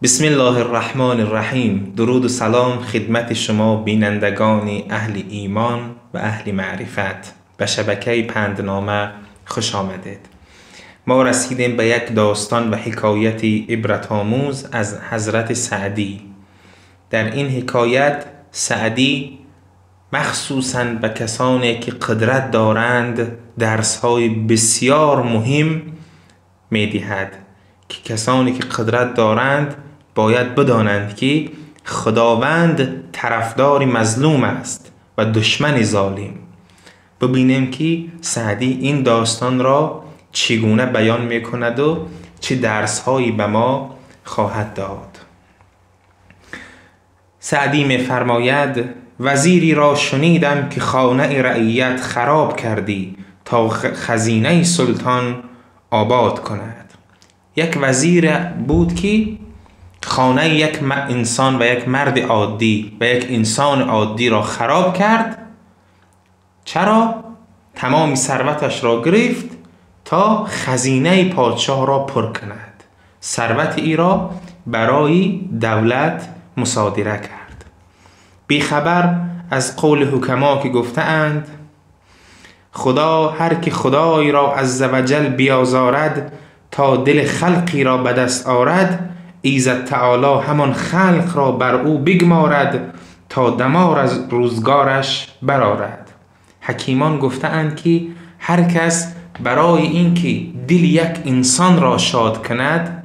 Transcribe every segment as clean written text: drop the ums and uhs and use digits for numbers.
بسم الله الرحمن الرحیم. درود و سلام خدمت شما بینندگان اهل ایمان و اهل معرفت. به شبکه پندنامه خوش آمدید. ما رسیدیم به یک داستان و حکایت عبرت آموز از حضرت سعدی. در این حکایت سعدی مخصوصاً به کسانی که قدرت دارند درس‌های بسیار مهم می‌دهد که کسانی که قدرت دارند باید بدانند که خداوند طرفدار مظلوم است و دشمن ظالم. ببینیم که سعدی این داستان را چگونه بیان می‌کند و چه درس‌هایی به ما خواهد داد. سعدی می‌فرماید: وزیری را شنیدم که خانه رعیت خراب کردی تا خزینه سلطان آباد کند. یک وزیر بود که خانه یک انسان و یک مرد عادی و یک انسان عادی را خراب کرد. چرا؟ تمام ثروتش را گرفت تا خزینه پادشاه را پر کند. ثروت ای را برای دولت مصادره کرد. بیخبر از قول حکما که گفته‌اند خدا هر که خدای را عزوجل بیازارد تا دل خلقی را به دست آرد، ایزد تعالی همان خلق را بر او بگمارد تا دمار از روزگارش برآرد. حکیمان گفته‌اند که هر کس برای اینکه دل یک انسان را شاد کند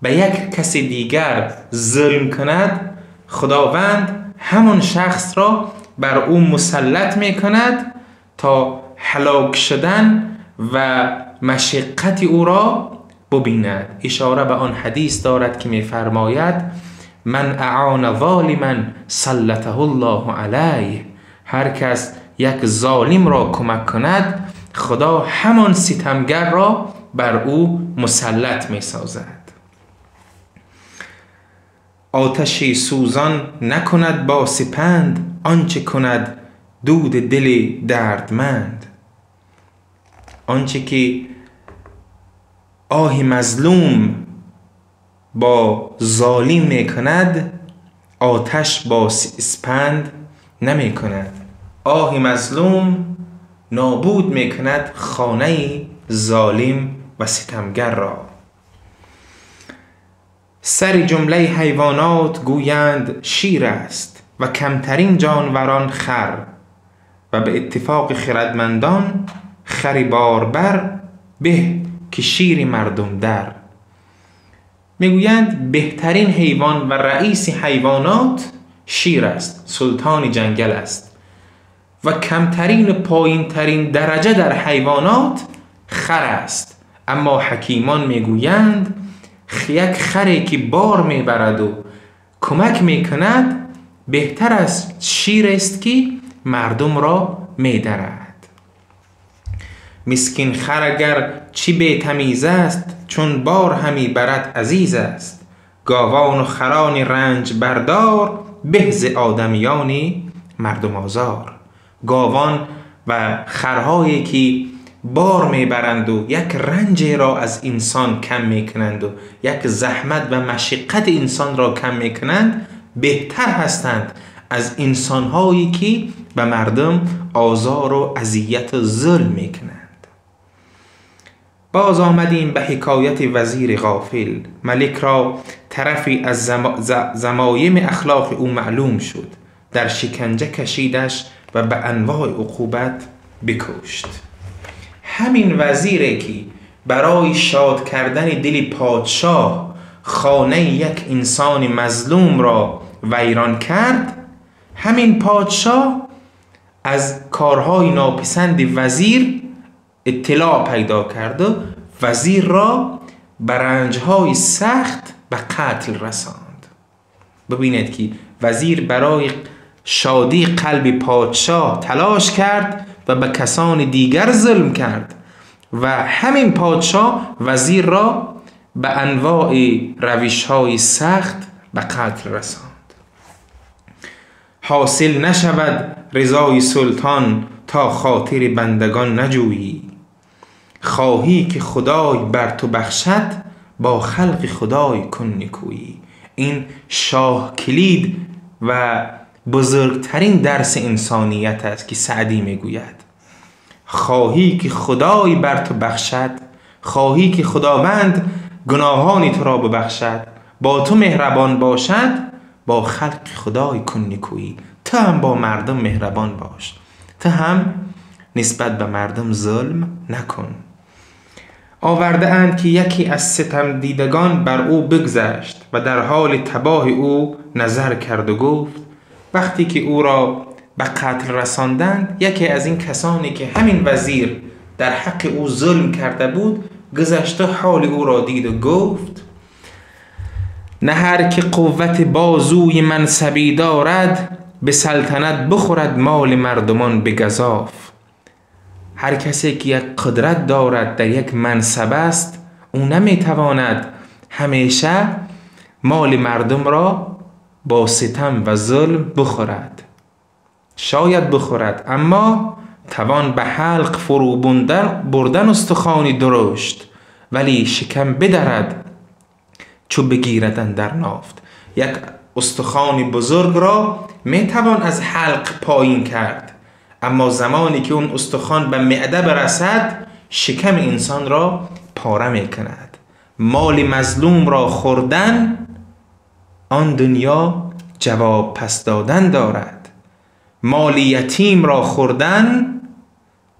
به یک کس دیگر ظلم کند، خداوند همان شخص را بر او مسلط می کند تا هلاک شدن و مشقت او را ببیند. اشاره به آن حدیث دارد که می‌فرماید من اعان ظالما سلطه الله علیه. هر کس یک ظالم را کمک کند، خدا همان ستمگر را بر او مسلط می‌سازد. آتشی سوزان نکند با سپند، آنچه کند دود دل دردمند. آنچه که آه مظلوم با ظالم میکند، آتش با اسپند نمیکند. آه مظلوم نابود میکند خانه ظالم و ستمگر را. سر جمله حیوانات گویند شیر است و کمترین جانوران خر، و به اتفاق خردمندان خری باربر به که شیر مردم در. میگویند بهترین حیوان و رئیس حیوانات شیر است، سلطان جنگل است، و کمترین و پایینترین درجه در حیوانات خر است. اما حکیمان میگویند یک خری که بار میبرد و کمک میکند بهتر از شیر است که مردم را میدرد. مسکین خر اگر چی بی تمیز است، چون بار همی برد عزیز است. گاوان و خران رنج بردار، به ز آدمیان مردم آزار. گاوان و خرهایی که بار میبرند و یک رنج را از انسان کم میکنند و یک زحمت و مشقت انسان را کم میکنند، بهتر هستند از انسانهایی که به مردم آزار و اذیت و ظلم میکنند. باز آمدیم به حکایت وزیر غافل. ملک را طرفی از زمایم اخلاق او معلوم شد، در شکنجه کشیدش و به انواع عقوبت بکشت. همین وزیری که برای شاد کردن دل پادشاه خانه یک انسان مظلوم را ویران کرد، همین پادشاه از کارهای ناپسند وزیر اطلاع پیدا کرد و وزیر را به رنجهای سخت به قتل رساند. ببینید که وزیر برای شادی قلب پادشاه تلاش کرد و به کسان دیگر ظلم کرد و همین پادشاه وزیر را به انواع روش‌های سخت به قتل رساند. حاصل نشود رضای سلطان تا خاطر بندگان نجویی. خواهی که خدای بر تو بخشد، با خلق خدای کن نیکویی. این شاه کلید و بزرگترین درس انسانیت است که سعدی میگوید. خواهی که خدای بر تو بخشد، خواهی که خداوند گناهانی تو را ببخشد، با تو مهربان باشد، با خلق خدای کن نیکویی. تو هم با مردم مهربان باش، تو هم نسبت به مردم ظلم نکن. آورده اند که یکی از ستم دیدگان بر او بگذشت و در حال تباه او نظر کرد و گفت، وقتی که او را به قتل رساندند، یکی از این کسانی که همین وزیر در حق او ظلم کرده بود گذشته حال او را دید و گفت: نه هر که قوت بازوی منصبی دارد، به سلطنت بخورد مال مردمان به گزاف. هر کسی که یک قدرت دارد، در یک منصب است، او نمیتواند همیشه مال مردم را با ستم و ظلم بخورد. شاید بخورد، اما توان به حلق فرو بردن استخوانی درشت، ولی شکم بدرد چو بگیردن در نافت. یک استخوان بزرگ را میتوان از حلق پایین کرد، اما زمانی که اون استخوان به معده برسد، شکم انسان را پاره میکند. مال مظلوم را خوردن آن دنیا جواب پس دادن دارد. مال یتیم را خوردن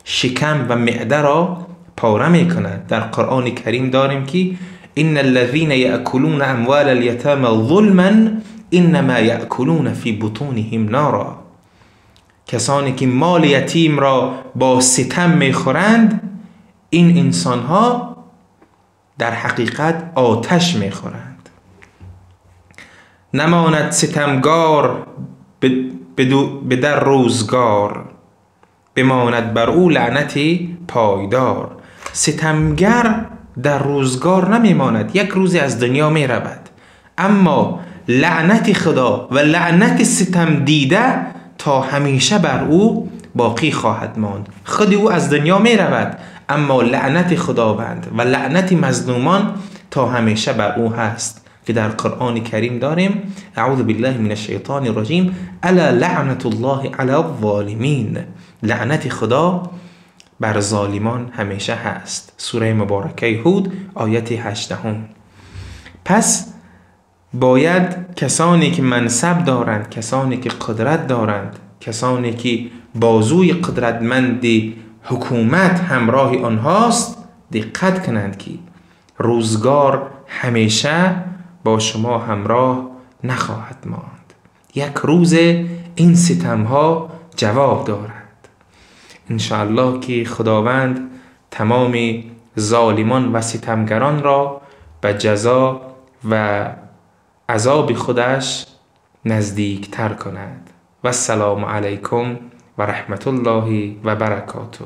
شکم و معده را پاره میکند. در قرآن کریم داریم که ان الذين یأکلون اموال الیتامى ظلما انما یأکلون فی بطونهم نارا. کسانی که مال یتیم را با ستم میخورند، این انسانها در حقیقت آتش میخورند. نماند ستمگار به در روزگار، بماند بر او لعنتی پایدار. ستمگر در روزگار نمیماند، یک روزی از دنیا میرود، اما لعنت خدا و لعنت ستم دیده تا همیشه بر او باقی خواهد ماند. خود او از دنیا می رود، اما لعنت خداوند و لعنت مظلومان تا همیشه بر او هست که در قرآن کریم داریم: اعوذ بالله من الشیطان الرجیم، الا لعنت الله علی الظالمین. لعنت خدا بر ظالمان همیشه هست. سوره مبارکه هود آیت 18. پس باید کسانی که منصب دارند، کسانی که قدرت دارند، کسانی که بازوی قدرتمند حکومت همراه آنهاست، دقت کنند که روزگار همیشه با شما همراه نخواهد ماند. یک روز این ستمها جواب دارد. انشاءالله که خداوند تمام ظالمان و ستمگران را به جزا و عذاب خودش نزدیکتر کند. و السلام علیکم و رحمت الله و برکاته.